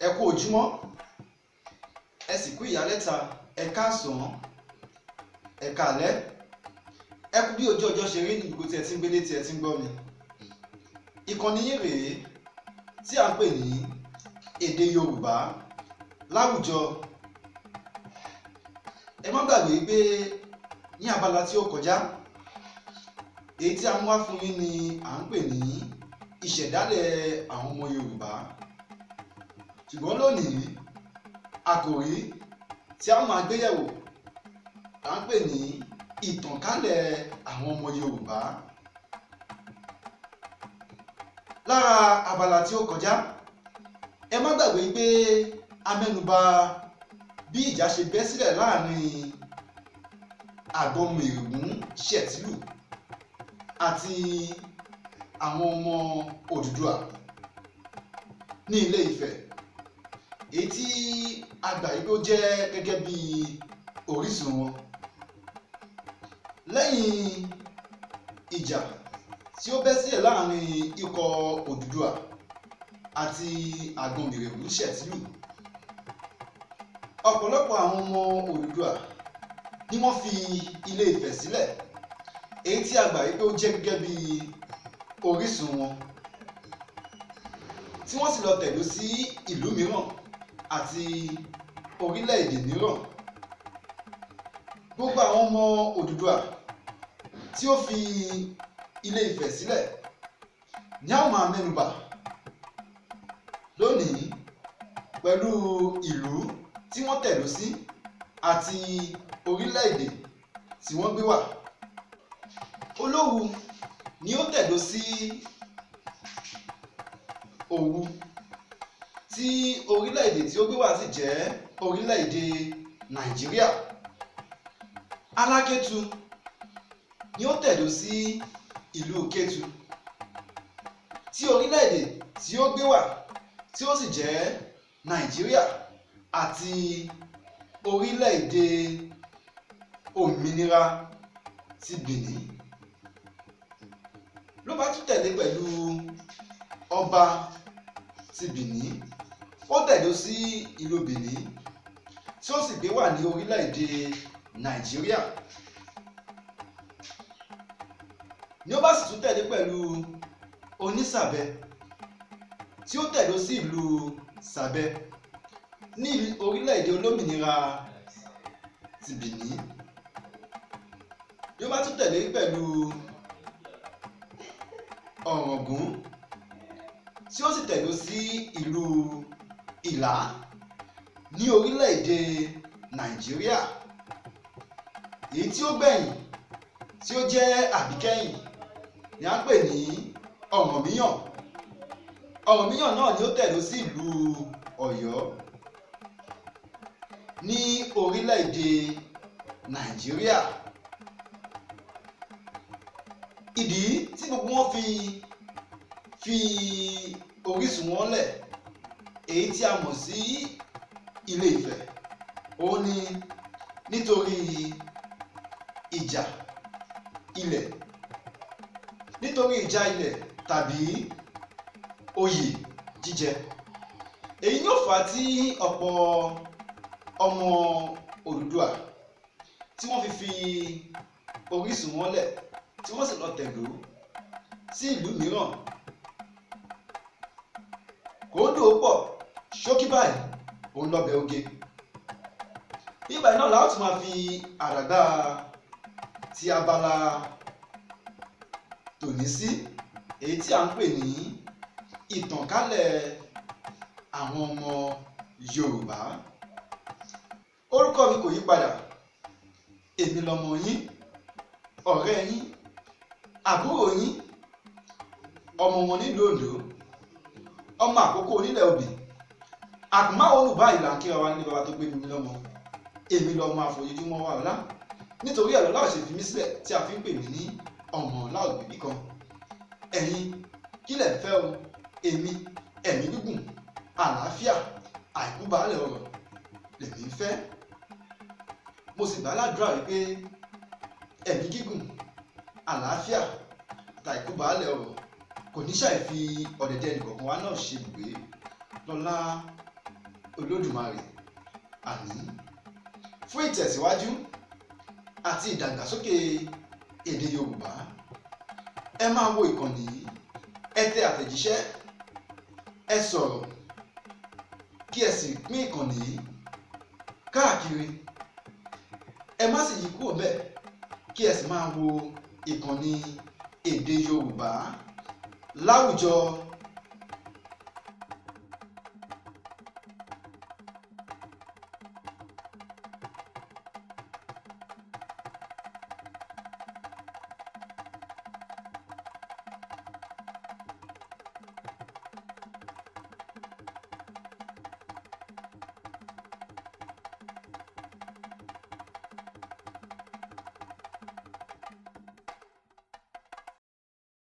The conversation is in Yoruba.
Ẹ kú ojúmọ́, ẹ sì kú ìyálẹ́ta, ẹ káàsán, ẹ káalẹ́, ẹ kú bí ojú ọjọ́ ṣe rí ní gbogbo tí ẹ ti ń gbélé tí ẹ ti ń gbọ́ mi. Ìkànnì yín rèé tí à ń pè ní Èdè Yorùbá Láwùjọ. Ẹ má gbàgbé pé ní abala tí ó kọjá, èyí tí a mú wá fún yín ni à ń pè ní ìṣẹ̀dálẹ̀ àwọn ọmọ Yorùbá. Ṣùgbọ́n lónìí, àkòrí tí a máa gbéyẹ̀wò là ń pè ní ìtànkálẹ̀ àwọn ọmọ Yorùbá. Lára abala tí ó kọjá, ẹ má gbàgbé pé a mẹ́nubà bí ìjà ṣe bẹ́ sílẹ̀ láàrin Àgbọnnìrègún Ṣẹ̀tìlù àti àwọn ọmọ Odùduwà ní Ilé Ifẹ̀, èyí tí a gbà yí pé ó jẹ́ gẹ́gẹ́ bí orísun wọn. Lẹ́yìn ìjà tí ó bẹ́ sílẹ̀ láàrin ikọ̀ Odùduwà àti Àgbọnnìrègún Ṣẹ̀tìlù, ọ̀pọ̀lọpọ̀ àwọn ọmọ Odùduwà ni wọ́n fi Ilé Ifẹ̀ sílẹ̀, èyí tí a gbà yí pé ó jẹ́ gẹ́gẹ́ bí orísun wọn, tí wọ́n sì lọ tẹ̀dó sí ìlú mìíràn àti orílẹ̀-èdè mìíràn. Gbogbo àwọn ọmọ Odùduwà tí ó fi Ilé Ifẹ̀ sílẹ̀ ní a ó máa mẹ́nubà lónìí pẹ̀lú ìlú tí wọ́n tẹ̀dó sí àti orílẹ̀-èdè tí wọ́n gbé wà. Olówu ni ó tẹ̀dó sí Òwu, tí orílẹ̀-èdè tí ó gbé wà sì jẹ́ orílẹ̀-èdè Nàìjíríà. Alákétu ni ó tẹ̀dó sí ìlú Kétu, tí orílẹ̀-èdè tí ó gbé wà tí ó sì jẹ́ Nàìjíríà àti orílẹ̀-èdè òmìnira ti Bìní. Ló bá tún tẹ̀lé pẹ̀lú ọba ti Bìní, ó tẹ̀dó sí ìlú Bìní tí ó sì gbé wà ní orílẹ̀-èdè Nàìjíríà. Ni ó bá sì tún tẹ̀lé pẹ̀lú Onísàbẹ tí ó tẹ̀dó sí ìlú Sàbẹ ní orílẹ̀-èdè olómìnira ti Bìní. Ni ó bá tún tẹ̀lé pẹ̀lú Ọ̀ràngún tí ó sì tẹ̀dó sí ìlú Ìlá ní orílẹ̀-èdè Nàìjíríà. Èyí tí ó gbẹ̀yìn tí ó jẹ́ àbíkẹ́yìn ni à ń pè ní Ọ̀rànmíyàn. Ọ̀rànmíyàn náà ni ó tẹ̀dó sí ìlú Ọ̀yọ́ ní orílẹ̀-èdè Nàìjíríà. Ìdí tí gbogbo wọn fi orísun wọn lẹ̀, èyí tí a mọ̀ sí Ilé Ifẹ̀, òun ni nítorí ìjà ilẹ̀, nítorí ìjà ilẹ̀ tàbí oyè jíjẹ. Èyí ni ó fà á tí ọ̀pọ̀ ọmọ Odùduwà tí wọ́n fi orísun wọn lẹ̀, tí wọ́n sì lọ tẹ̀dó sí ìlú mìíràn. Kòódò pọ̀ ṣókí báyìí, òun lọ́bẹ̀ oge. Nígbà náà la ó tún máa fi àdàgbà ti abala tòní sí, èyí tí à ń pè ní ìtànkálẹ̀ àwọn ọmọ Yorùbá. Orúkọ mi kò yí padà, èmi lọmọ yín, ọ̀rẹ́ yín, àbúrò yín, ọmọ wọn nílùú Oǹdó, ọmọ Àkókó onílẹ̀ obì, àkùnmáwò olùbá ìlà ń kíra wa nílé bàbá tó gbé mi lọ́mọ. Èmi lọmọ àfòyíjúmọ́ wa ọ̀la, nítorí ẹ̀ lọ́lá ò ṣe fi mí sílẹ̀ tí a fi ń pè mí ní ọmọ ọ̀la òbí kan. Ẹ̀yin kí lẹ̀ ń fẹ́ o? Èmi ẹ̀mí gígùn, àlàáfíà, àìkú baálẹ̀ ọ̀rọ̀ lèmi ń fẹ́. Mo sì gbà ládùúrà wípé ẹ̀mí gígùn, àlàáfíà, tàìkú baálẹ̀ ọ̀rọ̀ kò ní ṣàì fi ọ̀dẹ̀dẹ̀ ẹnìkọ̀ọ̀kan wa náà ṣe ibùgbé lọ́lá. Olódùmarè. Àmín. Fún ìtẹ̀síwájú àti ìdàgbàsókè èdè Yorùbá, ẹ máa wo ìkànnì yìí, ẹ tẹ àtẹ̀jíṣẹ́, ẹ sọ̀rọ̀, kí ẹ sì pín ìkànnì yìí káàkiri. Ẹ má sì yí kúrò bẹ́ẹ̀, kí ẹ sì máa wo ìkànnì Èdè Yorùbá Láwùjọ.